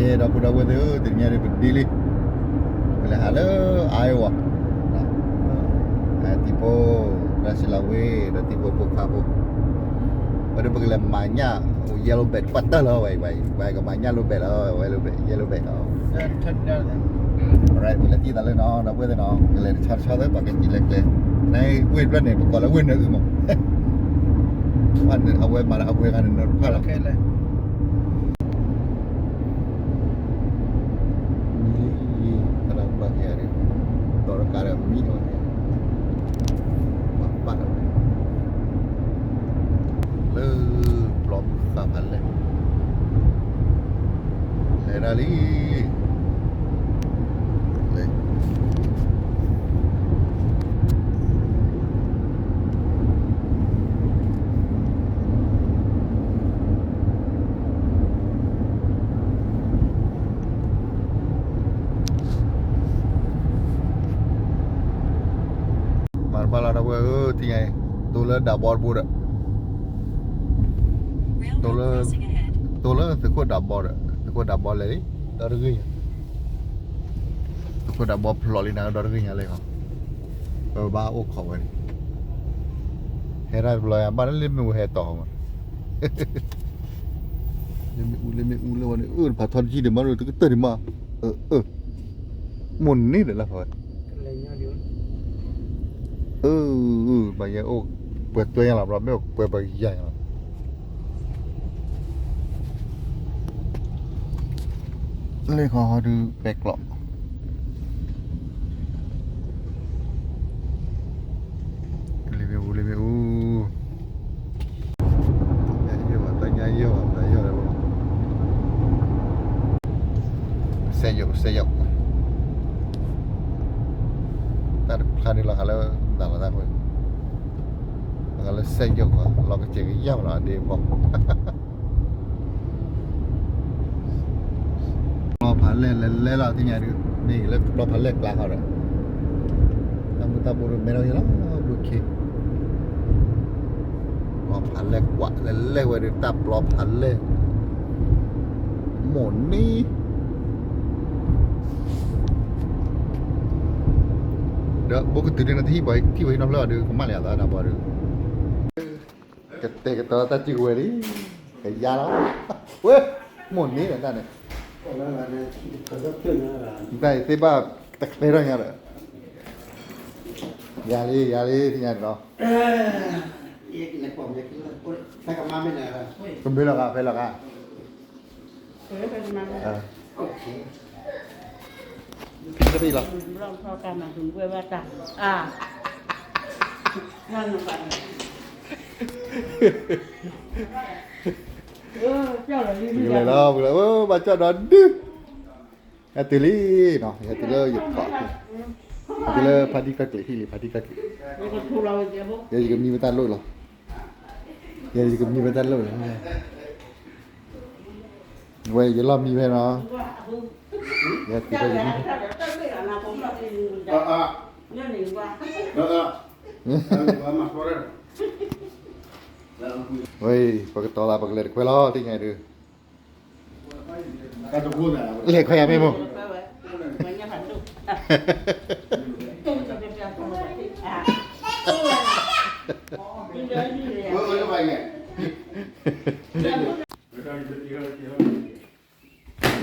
ဒီပုၢ်ဒီဝဲၢ်သ့ၣ်ဧၢ, တနံၤညါန့ၣ် ပဒ့လံ, ပလဲၤဟးလၢ Iowa, တံၤဖိ ကရၢစံလၤဝ့ ဒီးတံၤဖိဖိခွါဖိ, ဝဲဒၣ်ပကလဲၤမၤညၣ် yellow bag ပှၤတၢၢ်လီၤဝဲ, ဝဲကမၤညၣ် low bag လီၤ, ဝဲ low bag, yellow bag လီၤ. Alright ပလဲၤတံၢ်သးလၢနီၤ ဒီပုၢ်ဝဲၢ်သ့ၣ်နီၤ, ကလဲၤတဆီတဆီသ့ၣ် ပှၤကစံးလဲၤကျဲ, နဝ့ၢ်ဖျၢၣ်န့ၣ် ပကိးလၢဝ့ၢ်နၢအုမး, အဝဲမၤလၢအဝဲဂၤန့ၣ်နၢတဖၣ်လီၤ. မံလံ, သရၣ်ဘၣ်က့ၤအီၤဒီး, ဒီးတကးဒီးမံလီၤ, ဘၣ်ဘၣ်လီၤ, လၢပျီမုၢ်ဃၣ်ဖးလဲၢ်, လဲၤဒၣ်လံ, လဲၤ မၤတဘၣ်လီၤ ဒီပုၢ်ဝဲၢ်ဧၢ, တံၤညါအံၤ တိၢ်လၢဒးဘီတဘိဒီး, တိၢ်လၢ, တိၢ်လၢသုးခိၣ်ဒးဘီဒီး, သုးခိၣ်ဒးဘီလဲၤလံ, ဒီတဂ့ၢ်ညါ, သုးခိၣ်ဒးဘီဖျိးလံနၤဒီတဂ့ၢ်ညါလၢခီ, ပဘၣ်အိၣ်ခိးဝဲန့ၣ်, ဟဲတၢ်တဘျီယၤ ဘၣ်လၢလ့ၣ်မ့ၣ်အူဟဲတီၤမး လ့ၣ်မ့ၣ်အူ လ့ၣ်မ့ၣ်အူလၢဝဲန့ၣ် အၢ တဖးထီတယံၣ်ဒံးမး တကတၢၢ်ဒံးမး, အၢ အၢ မိၢ်န့ၣ်ဒီးလၢဖးဝဲ, အၢ ဘၣ်ယဲအိၣ်ပှဲၤတွဲညါလီၤ ဘျီ မ့ၢ်အိၣ်ပှဲၤပှဲၤယၤညါလီၤ, လ့ၣ်ခီဟီဒုးပဲကျိး လ့ၣ်မ့ၣ်အူ လ့ၣ်မ့ၣ်အူ, တၢ်ညါယဲၢ်ဘၣ် တၢ်ညါယဲၢ်ဘၣ် တၢ်ယဲၢ်လၢၤဘၣ်, စဲးယိာ် စဲးယိာ်, တၢ်တခါဒုးလီၤဂာ်လၢ နၤလီၤတၢ်ဃိ, လီၤဂာ်လၢစဲးယိာ်ကွၢ် လီၤကစဲးကယၢ်မးလီၤ ဒ့ဖိ ပျီဖးလဲၢ်လဲၤလဲၤလီၤ သ့ၣ်ညါဒုး မ့ၢ်လၢပျီဖးလဲၢ်ကျါဃီဒီး တၢ်မုၢ်တၢ်ဘိဒုးမဲထီၣ်ယဲလီၤ ဘုခ့ ပျီဖးလဲၢ်ကွၢ်လဲၤလဲၤဝဲဒုး တၢ်ပျီဖးလဲၢ် မိၢ်န့ၣ် ဒီးဘိကတုၤဒ်နတဟံၣ်ပှၤထံၣ်ဝဲဟံၣ်နီတဖျၢၣ်အီၤဒုး ကမၣ်လၢအသးနၤပှၤဒုး ကတဲာ်ကတီၤတၢ်စုကဝဲၤလံ ကယါလီၤ ဝဲ မိၢ်န့ၣ်ဒီးတၢ်န့ၣ် တၢ်အံၤသ့ၣ်ဘၣ်တချ့ထီၣ်ညါဒီး ယၤလံ ယၤလံ သ့ၣ်ညါန့ၣ်လီၤ ကမ့ၢ်လီၤဂာ် ဖဲလီၤဂာ် တဘ့ၣ်လီၤ ပကလဲၤလီၤ ပကလဲၤ ဘၣ်ကၠီၣ်ဒီးဒုး ဟဲတုၤလံနီၤ ဟဲတုၤလၢယကီး ဟဲတုၤလၢဖါတံၢ်ကီၢ်ကျဲးဟံၣ်လံ ဖါတံၢ်ကီၢ်ကျဲး ယဲယကမံဝဲတၢ်လိၣ်လီၤ ယဲယကမံဝဲတၢ်လိၣ်လီၤ ဝဲယလီၢ်မံဝဲနီၤ ယဲတုၤလၢယမံ ဝဲ ပကတီၤသး ပကလဲၤတခွဲလီၤ သ့ၣ်ညါဒုး လဲၤခွဲယၤမ့ၢ်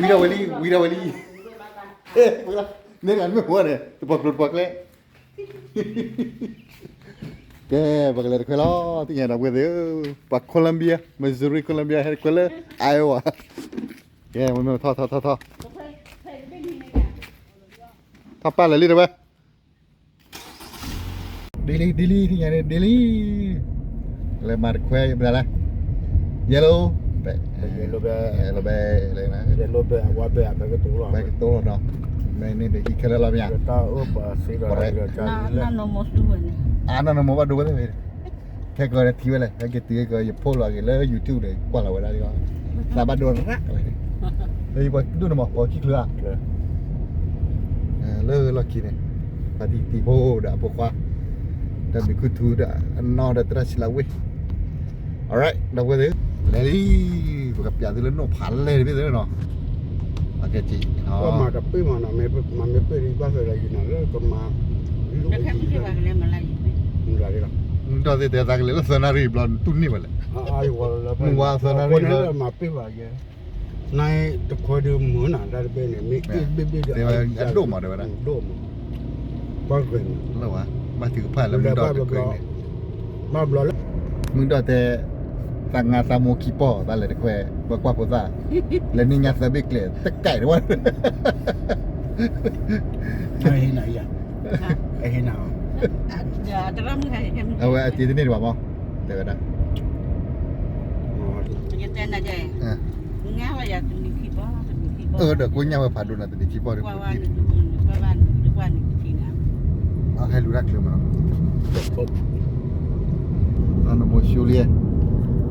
မိၢ် ဝံၤဒီးဝဲလံ ဝံၤဒီးဝဲလံ မ့ၢ်ဂၤမ့ၢ်ဝဲန့ၣ် တပှၤကျိၤတပှၤကျဲ ကဲ ပကလဲၤတခွဲလီၤ သ့ၣ်ညါဒီးဝဲသ့ၣ်ဧၢ ပှၤ Columbia Missouri Columbia ဟဲတခွဲလၢ Iowa ကဲ မ့ၢ်ထီၣ်ထီၣ်ထီၣ်ထီၣ် ထီၣ်ပၢ်လဲၤလံတဝဲ ဒ့လံ ဒ့လံ သ့ၣ်ညါန့ၣ် ဒ့လံ လဲၤမၤတခွဲ ယမနုၤလဲၣ် yellow bag yellow bag yellow bag လဲၤ yellow bag အဝါ bag အဖဲကတိၤလီၤ ဖဲကတိၤလီၤနီၤ မ့ၢ်န့ၣ်ဒီးဟံးခဲလၢာ်လီၤမ့ၢ်ဧါ တၢ်အိၣ်ပှၤစ့ဒီး ကၠီလံလၢ အနီၢ်နီၢ်မီၤသူဝဲန့ၣ် အနီၢ်နီၢ်မီၤဘၣ်ဒိဝဲသ့ၣ် ခဲကီးထံၣ်ဝဲလဲၣ် ဟဲက့ၤတုၤကီး ယ post လီၤက့ၤလၢ YouTube န့ၣ် ကွၢ်လီၤဝဲဒၣ်လံလီၤ သးဘၣ်ဒိရၣ်ဝဲန့ၣ် လၢယပှၤဒိၣ်န့ၣ်မး ပှၤခံချၢဧါ လၢလီၢ်ခံန့ၣ် ဖါတံၢ်တံၤဖိဒီးအဖိခွါ ဒီးမံၤခူသူဒီးအနီၢ်ဒီးသရၣ်ဆံးလၤဝ့ၢ် alright ဒီပုၢ်ဝဲၢ်သ့ၣ် လဲၤလံ ပကပျးသုလၢနီၣ်ဖးလဲၢ်တဘ့ၣ်သ့ၣ်နီၤ ကဲက့ၤ, ပမၤတပ့ၢ်မးနီၤ, မ့ၢ်ပ့ၢ်ဒ်ဘၣ်သၢလၢယနၤလၢကမၤ, မုၢ်ဒီးသ့ၣ်တဲသးကလဲၤလၢသၢနၣ်ရံၣ်ဘျီ နတူၢ်န့ၢ်ဝဲလဲၣ်, မုၢ်ဝါသၢနၣ်ရံၣ်ဘျီ, နတခွဲဒုးမုာ်နၤ တၢ်တဘ့ၣ်န့ၣ် မ့ၢ်အ့ၣ်တဘ့ၣ်ဘ့ၣ်ဒီး အဒိၣ်မးတဲဝဲဒၣ်, ဒိၣ်မး, ဘၣ်ထုကဖၣ်လၢမုၢ်ဒီးတခွဲန့ၣ်, ဘၣ်ဘျီလၢ မုၢ်ဒီးတဲ, သးငါသးမိၢ်ခံပီၢ် သးလဲၤတခွဲ, ပကွၢ်ဖိသၣ်, လဲၤန့ၢ်ညါသၢဘ့ၣ်ကျဲး တကဲးတဝဲ, အဝဲအစ့တန့ၢ်တဘၣ်မး, တဲဝဲဒၣ်, အဒီးကိးညါဝဲဖးဒိၣ်နၤတနံၤခံပီၢ်, အဟဲလူၤတၢ်ချၢမးနီၤ, နမိၢ်ဆူလံ,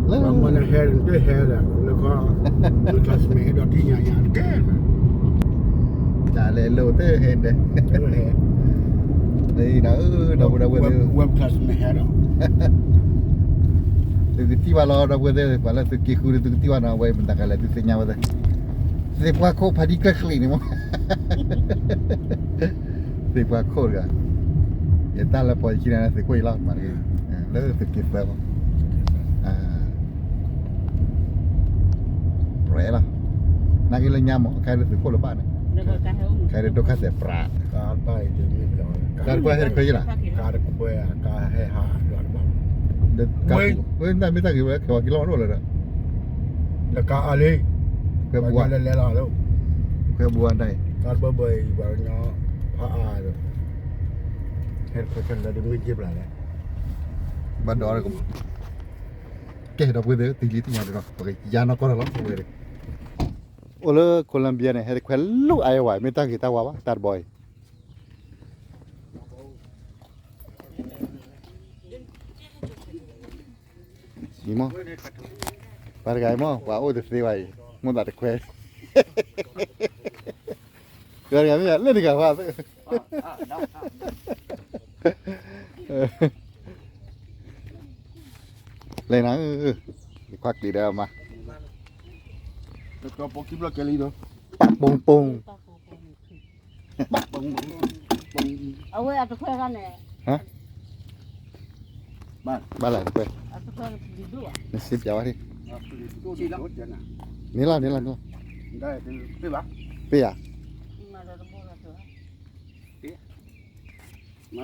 လၢမနဟဲတဟဲဒီး လၢခီ, နကျါစမ့ၢ်ဟဲဒီးထံၣ်ညါညါတကဲ, တၢ်လဲၤလိာ်တဟဲဒဲး, ဒီပုၢ်ဒီဝဲၢ်သ့ၣ်, သုကထံၣ်ဘၣ်လီၤ ဒီပုၢ်ဝဲၢ်သ့ၣ်, ပှၤလၢသုက့ၤဃုဒီးသုကထံၣ်ဘၣ်နီၤ, ဝဲမတၤကလဲၤသုသ့ၣ်ညါဝဲသ့ၣ်, သ့ၣ်ပှၢ်ခိၣ်ဖးဒံကျဲးချံးန့ၣ်မး သ့ၣ်ပှၢ်ခိၣ်တဂၤ, ယတၢ်လၢပှၤယခံန့ၣ် သ့ၣ်ခိၣ်အံၤလီၤ, လၢသုက့ၤသၢဘၣ်, ရဲလီၤ, နာ်က့လၢညါမး ခဲဒုးသုးခိၣ်လၢၤဘၣ်န့ၣ်, ခဲဒုးဒိခါသဲးပြး, ကါတခွဲဟဲတခွဲယလီၤ, ကါတခွဲ, နမ့ၢ်တၢ်ဂ့ၤဝဲ ခဲဝဲက့ၤလီၤမးဒိၣ်လၢဒီး, လၢကါအါလံ, ခွဲဘူၣ်, ခွဲဘူၣ်အါဒၣ်အံၤ, ဘၣ်ဒီး ကဲဒီပုၢ်ဝဲၢ်သ့ၣ် တံၤလံတံၤညါဒီး ပကယါနီၢ်ကီၢ်တၢ်လီၤ ပဝဲဒၣ်, အိၣ်လၢ Colombia န့ၣ် ဟဲတခွဲလၢ Iowa မ့ၢ်တၢ်ဂ့ၤတၢ်ဝါဘၣ် တၢ်တဘီအံၤ အံၤမး, ပှၤတဂၤအံၤမး ပှၤအိၣ်တသ့ဘၣ်အံၤ မိၣ်သးတခွဲ, ပှၤတဂၤမ့ၢ်လၢတဂၤဘၣ်သ့ၣ်, လဲၤနၤ, ယခွါကျံၤဒီးမး, ပူၤပူၤ အဝဲအတခွဲခါန့ၣ်, ဟါ, ဘၣ်လဲၣ်တခွဲ, နစံးပျးဝဲဒၣ်, န့ၣ်လီၤ န့ၣ်လီၤ န့ၣ်လီၤ, ပ့ၢ်ဧါ,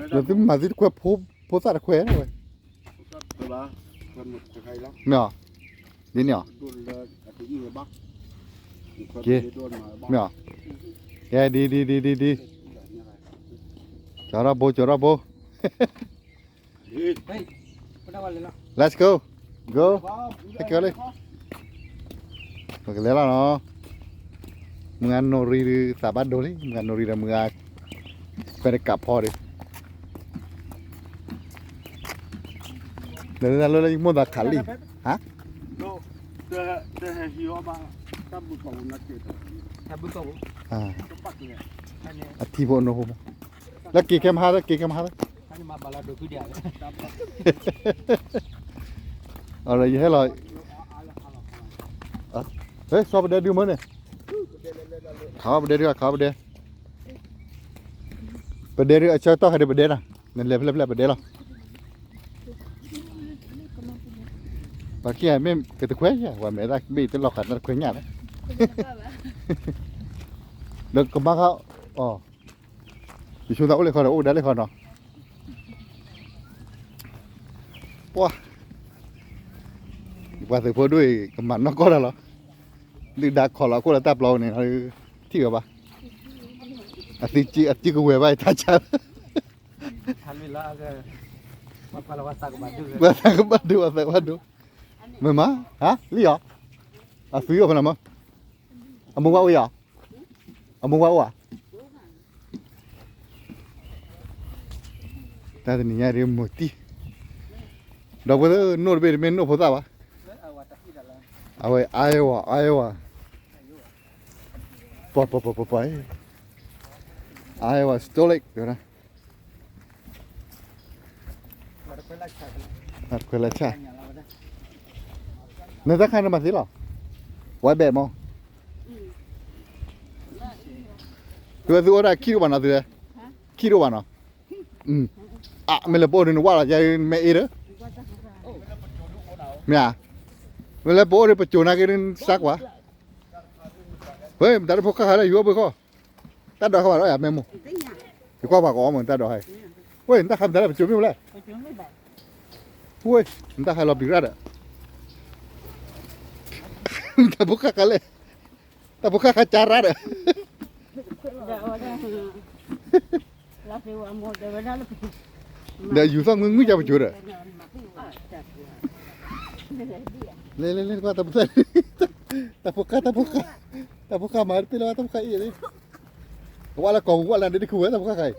လၢသုမၤသုတခွဲ, ဖိသၣ်တခွဲဝဲ, မ့ၢ်အီၤ, ဒ်န့ၣ်အီၤ, က့ၤ, မ့ၢ်အီၤ, ကဲ ဒ် ဒ် ဒ် ဒ် ဒ်, ကၠီၤထီၣ်ဘိ ကၠီၤထီၣ်ဘိ Let's go, go, ဟဲက့ၤလံ, ပကလဲၤလီၤနီၤ, မုၢ်ဂၤနီၢ်ရံၤဒုးသးဘၣ်ဒိလံ, မုၢ်ဂၤနီၢ်ရံၤဒီးမုၢ်ဂၤ, ခွဲးတကးဖီဒုး, လၢလၢလၢယမိၢ်သးခးလံ, ဟါ, အထံဖိနိဖိ, လၢက့ၤခဲမဟါလၢ က့ၤခဲမဟါလၢ, အီၤလၢယဟဲလီၤ, ဟဲ စီၤပဒဲဒုးမၢန့ၣ်, ခးဝဲပဒဲဒုး ခးဝဲပဒဲ, ပဒဲဒုးအဆၢကတီၢ်ခဲဒုးပဒဲလီၤ, နလဲၤဖျဲၣ်ဖျဲၣ်ပဒဲလီၤ, ပှၤခံဂၤမ့ၢ်ကတခွဲးယၤ ပှၤမဲာ်သၣ်ဘ့ၣ်တလီၤဃာ်တၢ်တခွဲးညၣ်လၢ ဒီးကမါခါ, အီၤ, ယဆိသးအိၣ်လၢခီဒီး အိၣ်ကဒါလၢခီနီၤ, ပှၤ, ပှၤသုးဖိဒိၣ်အံၤ ကမၤနီၢ်ကီၢ်တၢ်လီၤ, ဒုၣ်ဒါခိးလီၤခိၣ်လၢတၢ်ပျီန့ၣ် ထံၣ်ဝဲဘၣ်, အသုကဝဲၤဘၣ်တၢ်ဆါ ပှၤသးကဘၣ်ဒိ ပှၤသးကဘၣ်ဒိ, မ့ၢ်မး, ဟါ, လံအီၤ, အသုအိၣ်ဖဲလဲၣ်မး, အမိၢ်ဝဲအိၣ်ယၤ, အမိၢ်ဝဲအိၣ်ဧါ, တၢ်တနံၤညါဒ်မိၢ်တံၢ်, ဒီပုၢ်ဝဲၢ်သ့ၣ် နိၣ်တဘ့ၣ်တမ့ၢ်နိၣ်ဖိသၣ်ဘၣ်, အဝဲ Iowa, Iowa, ပှၤ ပှၤ ပှၤ ပှၤ, Iowa Salt Lake တဲဝဲဒၣ် ခွဲးလၢဆၣ်, နတၢ်ခါန့ၣ်မၤသ့လီၤ, ဝဲဘဲၣ်မး, သုဝဲသုအိၣ်ဒၣ်ခံတအိၣ်ဘၣ်နီၤ သုဝဲ, ခံတအိၣ်ဘၣ်နီၤ, အ မ့ၢ်လၢပအိၣ်ဒုးနဝၣ်လီၤယဲ မ့ၢ်အ့ၣ်ဒီး, မ့ၢ်ဧါ, မ့ၢ်လၢပအိၣ်ဒုးပစိၤနာ်က့ဒုးစါကွၢ်, ဝဲ မတၤတဖိခါခါလၢယူၤအီၣ်ဘှ့ၣ်ခီ, တၢ်ဒိးခါဘၣ်ဒီးယၤမ့ၢ်မိၢ်, ယကွၢ်ပှၤကအီၣ်မ့ၢ်တၢ်ဒိးခါအံၤ, ဝဲ နတၢ်ခါမတၤလၢပစိၤမ့ၢ်ဝဲလဲၣ်, ဝဲ နတၢ်ခါလီၤပျံၤရၣ်ဒီး တၢ်ဖိခါခါလဲၣ်, တၢ်ဖိခါခါကၢ်ရၣ်ဒီး, ဒီးယူၤသီၣ်ငုာ်ငုာ်ကၢ်ပစိၤဒီး, လဲၤလဲၤလဲၤ တၢ်ဖိခါ တၢ်ဖိခါ, တၢ်ဖိခါမၤတပ့ၢ်လၢတၢ်ဖိခါအံၤ, ဝဲလၢကီၢ်ပူၤဝဲလၢဒ့တခူဝဲ တၢ်ဖိခါခါအံၤ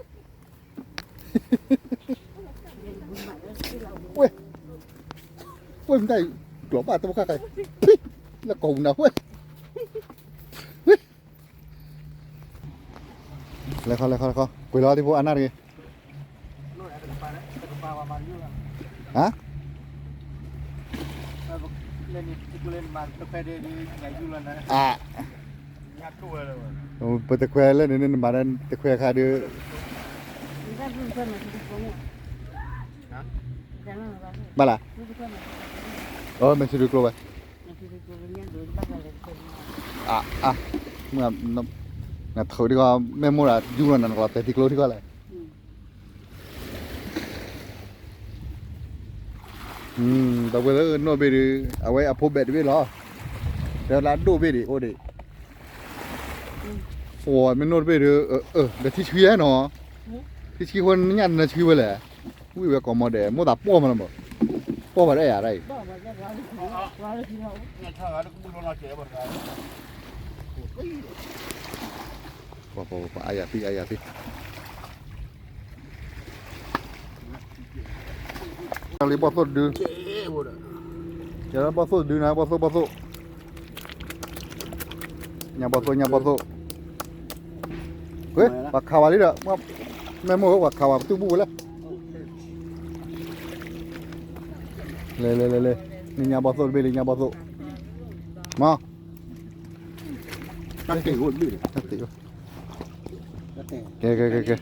ဝဲ, ဝဲမတၤအံၤ, ကျိာ်ဘၣ်တၢ်ဖိခါခါအံၤ, လၢကီၢ်ပူၤနၤဝဲ, လဲၤခီ လဲၤခီ လဲၤခီ ကွံာ်လီၤဒံဖိအနၢ်တဂ့ၤ, ဟါ, အ ပတခွဲလၢန့ၣ်န့ၣ် နမၤတခွဲခါဒီး, ဘၣ်လၢ, အ မဲာ်ဆံးဒုးကျိဝဲ, အ အ နထုးထံဃီ မ့ၢ်မိၢ်ဒီးယူၢ်လီၤနၤနကလီၤတဲာ်ထံကျိထံဃီလဲၣ်, ဒီပုၢ်ဝဲၢ်လၢနီၢ်ဘ့ၣ်ဒီး, အဝဲအဖိဘဲးတဘ့ၣ်လီၤ, တဲလၢအဒိၣ်ဘ့ၣ်ဒံးအိၣ်ဒံး, အိၣ်မ့ၢ်နီၢ်တဘ့ၣ်ဒီး, ဒီးထံဆှံဧါနီၤ, ထံဆှံဃိနညၣ်နဆှံဝဲလဲၣ်, ဝံၣ်ဝဲကိးမီၤဒဲး မိၣ်သးပှီၢ်မးလီၤမး, ပှီၢ်ဘၣ်ဒီးယၤဒၣ်အံၤ ပှၤအါယၤသံ အါယၤသံ, လံဘီၣ်သိၣ်တဒု, ယဘီၣ်သိၣ်တဒုနၤ ဘီၣ်သိၣ် ဘီၣ်သိၣ်, ညါဘီၣ်သိၣ် ညါဘီၣ်သိၣ်, ပှၤခးဝဲလံဒီး, မ့ၢ်မိၢ်ဧၢ ပှၤခးဝဲပတူၢ်ဘူၣ်ဝဲလဲၣ်, လဲၤလဲၤလဲၤလဲၤ, နညါဘီၣ်သိၣ်တဘ့ၣ်လံ ညါဘီၣ်သိၣ်, မ့ၢ် တၢ်တ့ၢ်အိၣ်တဘ့ၣ်, တၢ်တ့ၢ်အိၣ်, ကဲကဲကဲကဲ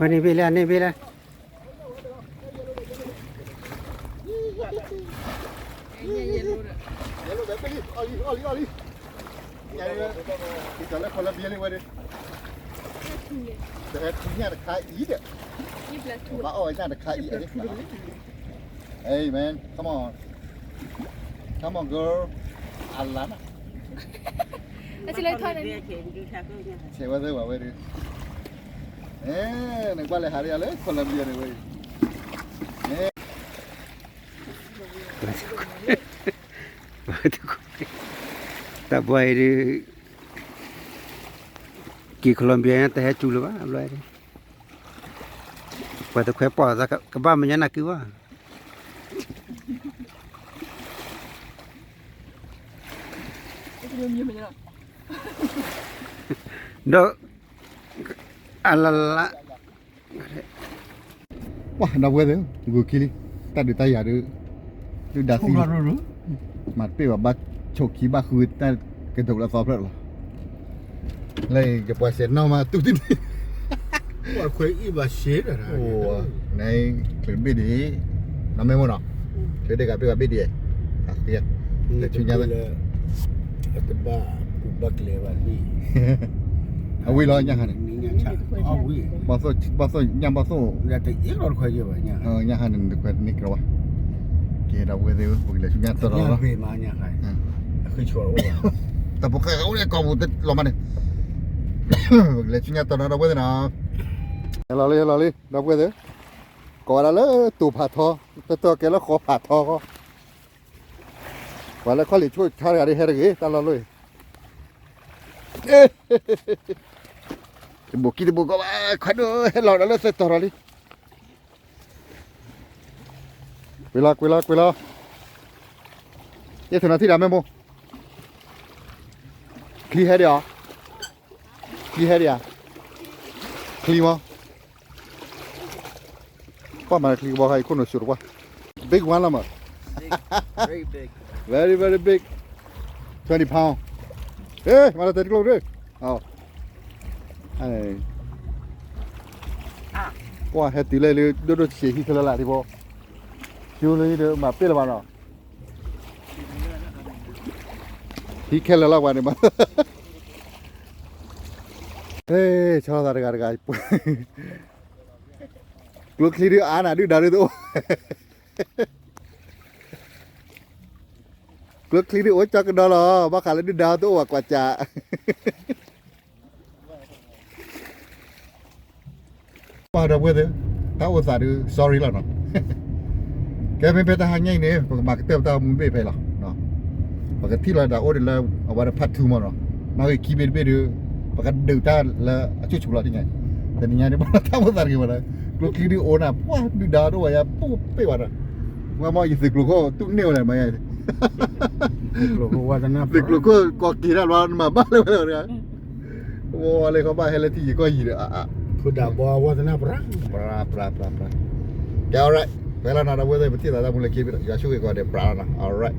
ဝဲန့ၣ်ဘ့ၣ်လဲၣ် န့ၣ်ဘ့ၣ်လဲၣ်. အီၣ်လံ အီၣ်လံ အီၣ်လံ, ယၤ, ယကလၢ Colombia လံဝဲဒၣ်, တဟဲထူညၣ်တခါအံၤဒီး, ဘၣ်အီၣ်ဝဲညၣ်တခါအံၤ, Hey man, come on, come on girl, အလါနၤ, ဆဲးဝဲသ့ၣ်ဝဲဝဲဒၣ်, နကဘၣ်လဲၤဟးဒ်ယၤလၢ Colombia န့ၣ်ဝဲ, တၢ်ဘှီအံၤဒုး, က့ၤ Colombia တဟဲစူၤလၢၤဘၣ်ဘျီ, ပှၤတခွဲးပီၣ်သးကဘၣ်မညါနၢ်ကုဘၣ်, ဒီး, အလလ, ပှၤဒီပုၢ်ဝဲၢ်သ့ၣ်, ဂုာ်ခံလံ, တၢ်ဒုးတၢ်ယၤဒုး, ဒုၣ်ဒါသံ, မၤတပ့ၢ်ဘၣ် ဘၣ်ဆိးခံဘၣ်ဃုတၢ်ကဒိးလၢအသီဖျၢၣ်လီၤ, လၢယပှၤစဲးနီၣ်မးတူၢ်တန့ၢ်, ခွဲးအံၤဘၣ်ရှဲ, နချၢးတဘ့ၣ်ဒံး, နီၢ်မ့ၢ်မိၢ်နီၤ, ချၢးဒ့ၣ်ကးဘ့ၣ်ကးဘ့ၣ်ဒံး, လဲၤဆူညါ, တဘၣ်ပူၤဘၣ်ကျဲဘၣ်န့ၣ်, အဝံၤလီၤညါခါန့ၣ်, ဘီၣ်သိၣ်ညၣ်ဘီၣ်သိၣ်, ညၣ်ခါန့ၣ်တခွဲးန့ၢ်ကလီၤဘၣ်, ကဲဒီပုၢ်ဝဲၢ်သ့ၣ်ဧၢ ပကလဲၤဆူညါတီတီလီၤ, တၢ်ဖိၣ်ဃဲအိၣ်လၢကီၢ်ပူၤတလီၤမးန့ၣ်, ပကလဲၤဆူညါတီတီဒီပုၢ်ဝဲၢ်သ့ၣ်နီၤ, ဟဲလီၤလံ ဟဲလီၤလံ ဒီပုၢ်ဝဲၢ်သ့ၣ်, ကိးဝဲဒၣ်လၢတိၤဖးထီ, တၢ်တီကဲလၢဃီဖးထီဃီ, ပှၤလၢခီၣ်လံာ်ဆိၣ်ဆါတဂၤဒ်ဟဲတဂ့ၤ တၢ်လီၢ်လီၢ်အံၤ, တဘူးကံတဘူးကီဘၣ် ခီဒိၣ်ဟဲလီၤဒီးလၢသၢတီၤထီၣ်လံ, ကွံာ်လီၤ ကွံာ်လီၤ ကွံာ်လီၤ, ယဲၢ်ထီၣ်နၤထံၣ်ဒၣ်မ့ၢ်မိၢ်, ချံဟဲဒံးဧါ, ချံဟဲဒံးဧါ, ချံမီၤ ပှၤမၤချံကဘီခါအံၤခိၣ်နူာ်စိးတပှၢ်, big one လီၤမး, very very big, twenty pound, မၤလီၤတဲာ်တကျိၣ်ရ့ၣ်, ပှၤဟဲတုၤလၢလၢဒိၣ်ဒိၣ်ဆံးဆံးဟံၣ်ခဲလၢာ်လၢ်ဒံးဘၣ်, ကၠိလၢဟံၣ်ဒီးမၤပ့ၢ်လၢၤဘၣ်နီၤ, ဟံၣ်ခဲလၢာ်လၢ်ပှၤန့ၣ်မး, ဟဲ ဆီသးတဂၤတဂၤ, ကျိချံဒုးအါနၤဒုၣ်ဒါဒုးတအိၣ်, ကျိချံဒုးအိၣ်ကၠီကဒီလီၤ ဘၣ်ဃးလၢဒုၣ်ဒါတအိၣ်ဘၣ်ကွၢ်စး ပှၤဒီပုၢ်ဝဲၢ်သ့ၣ်, တၢ်အိၣ်သးဒုး sorry လီၤနီၤ, ကဲမ့ၢ်ဖဲတဟါညါအံၤန့ၣ် ပကမၤကတၢၢ်ပတၢ်မူဘ့ၣ်ဖဲအံၤလီၤ, ပကထံၣ်လီၤဒၣ်အိၣ်ဒံးလၢ အဝဲဒၣ် part two မးနီၤ, နီၣ်ဂံၢ်ခံဘ့ၣ်တဘ့ၣ်ဒုး, ပကဒုးတၢ်လၢအဆူၣ်ဆူၣ်လီၤတနံၤညါ, တနံၤညါဒုး ပှၤတၢ်အိၣ်သးတဂ့ၤဝဲဒၣ်, ကျိချံဒုးအိၣ်နၤ ပှၤဒုၣ်ဒါတအိၣ်ဝဲယၤ ပူၤပ့ၢ်ဝဲဒၣ်, ဝဲမ့ၢ်ယသုးကျိၤခိၣ်တူၢ်န့ၢ်ဝဲဒၣ်မးယၤ, သုးကျိၤခိၣ်ကီၤက့ၤတၢ်လီၤ နမၤဘၣ်လၢဝဲဒၣ် ဝဲလၢခီဘၣ်ဟဲလၢထံယံၤကီၢ်ယံၤဒီး, ဖုဒးဘီဝါသနၣ်ပြၢ, ပြၢပြၢပြၢပြၢ, ကဲ alright, ဖဲလီၤနီၤ ဒီပုၢ်ဝဲၢ်သ့ၣ် ပထံၣ်သးတၢ်မူလၢခံ ယွၤဆိၣ်ဂ့ၤကီးဒီးပြၢလီၤနီၤ alright.